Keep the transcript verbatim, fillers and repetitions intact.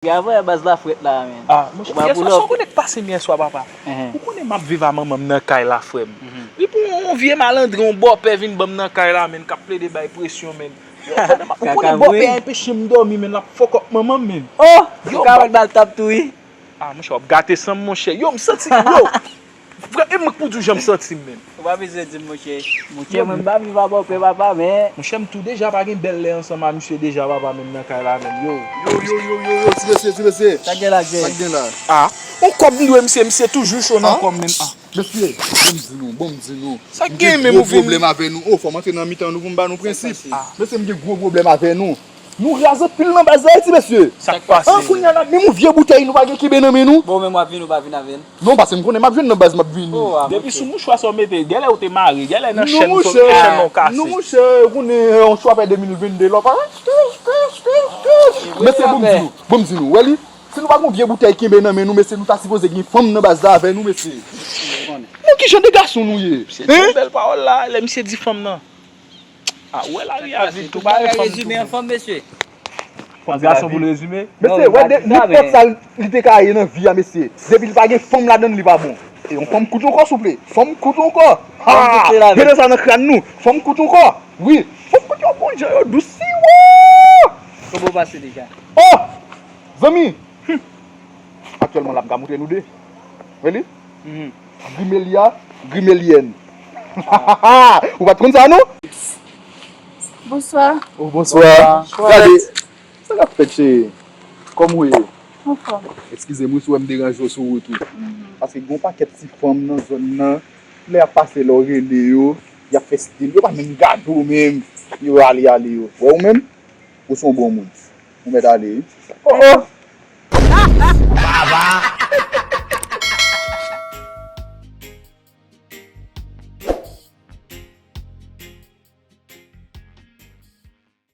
Gavè baz la frèt la, men. Ah, monchè, yèswa, sa w konnen k pase m yèswa, papa? Ou konnen m ap viv a manman m nan kay la, frè m. Li pran yon vye malandren, yon bòpè vin ban m nan kay la, men, k ap plede bay presyon, men. Ou konnen bòpè a anpeche m dòmi, men, l ap fòk ap manman m, men. Oh! Yo, kaka w al ba l tap tou, wi. Ah, monchè, w ap gate san m, monchè. Yo, m santi, yo. Frè, e mwen k pou di w jan m santi m, men. Ou pa bezwen di m, monchè. Monchè, mwen m pa viv a bòpè, papa, men. Monchè, m tou deja pa gen bèl lè ansanm a misye deja, papa, menm nan kay la, menm. Yo. Yo, yo, yo, yo, yo, ti mesye, ti mesye. Sa gen la, Jay? Sa gen la? Ah, yon kòb m dwe misye, misye toujou cho nan kò m, menm. Ah. Mesye, bon m di nou, bon m di nou. Sa gen, menm ou vin? M gen gwo pwoblèm avè nou. Oh, fò m antre nan mitan nou pou m ba nou prensip. Mesye, m gen gwo pwoblèm avè nou. Nou raz anpil nan baz la, wi, ti mesye. Sa k pase? An, kounye a la, menm yon vye boutèy nou pa gen kenbe nan men nou. Bon, men w ap vin, ou pa vin avè n? Non, paske m konnen m ap jwenn nan baz, m ap vini. Oh, ah, depi sou mouchwa sa w mete, genlè ou te mare, genlè nan chèn ou sot, chèn ou kase. Non, monchè, ou konnen, yon chwa fè de mil vennde, lò pa. Mesye, bon m di nou, bon m di nou, wè li? Si nou pa gen yon vye boutèy kenbe nan men nou, mesye, nou ta sipoze gen fanm nan baz la avè nou, mesye. Non, ki jan de gason nou ye? Mesye, di yon bèl pawòl la, lè misye di fanm nan. Ah, ou wè lari a vid tou, pa gen fanm tou. Rezime an fanm, mesye. Fanm gason pou l rezime? Mesye, wè, nenpòt sa li te ka ye nan vi a, mesye. Depi li pa gen fanm ladan l, li pa bon. E yon fanm kout yon kò, souple. Fanm kout yon kò. Ha! Mete sa nan kràn nou. Fanm kout yon kò. Wi. Fanm kout yon kò, jan yo dous, si, wo! Kòman w pase deja? Oh! Zanmi! Aktyèlman, la m ka montre nou de. Wè li? Grimelya, Grimelyèn. Ou pa t konn sa, non? Bonswa. Oh, bonswa. Gade, sa k ap fèt, cheri? Kòman w ye? Anfòm. Eskize m, wi, si w wè m deranje w sou wout, wi. Paske gen yon pakèt ti fanm nan zòn nan, lè y ap pase la, w rele yo, y ap fè stil, yo pa menm gade w menm, yo ale, ale yo. Wè ou menm, ou se yon bon moun. Ou mèt ale, wi. Oh, oh! Baba!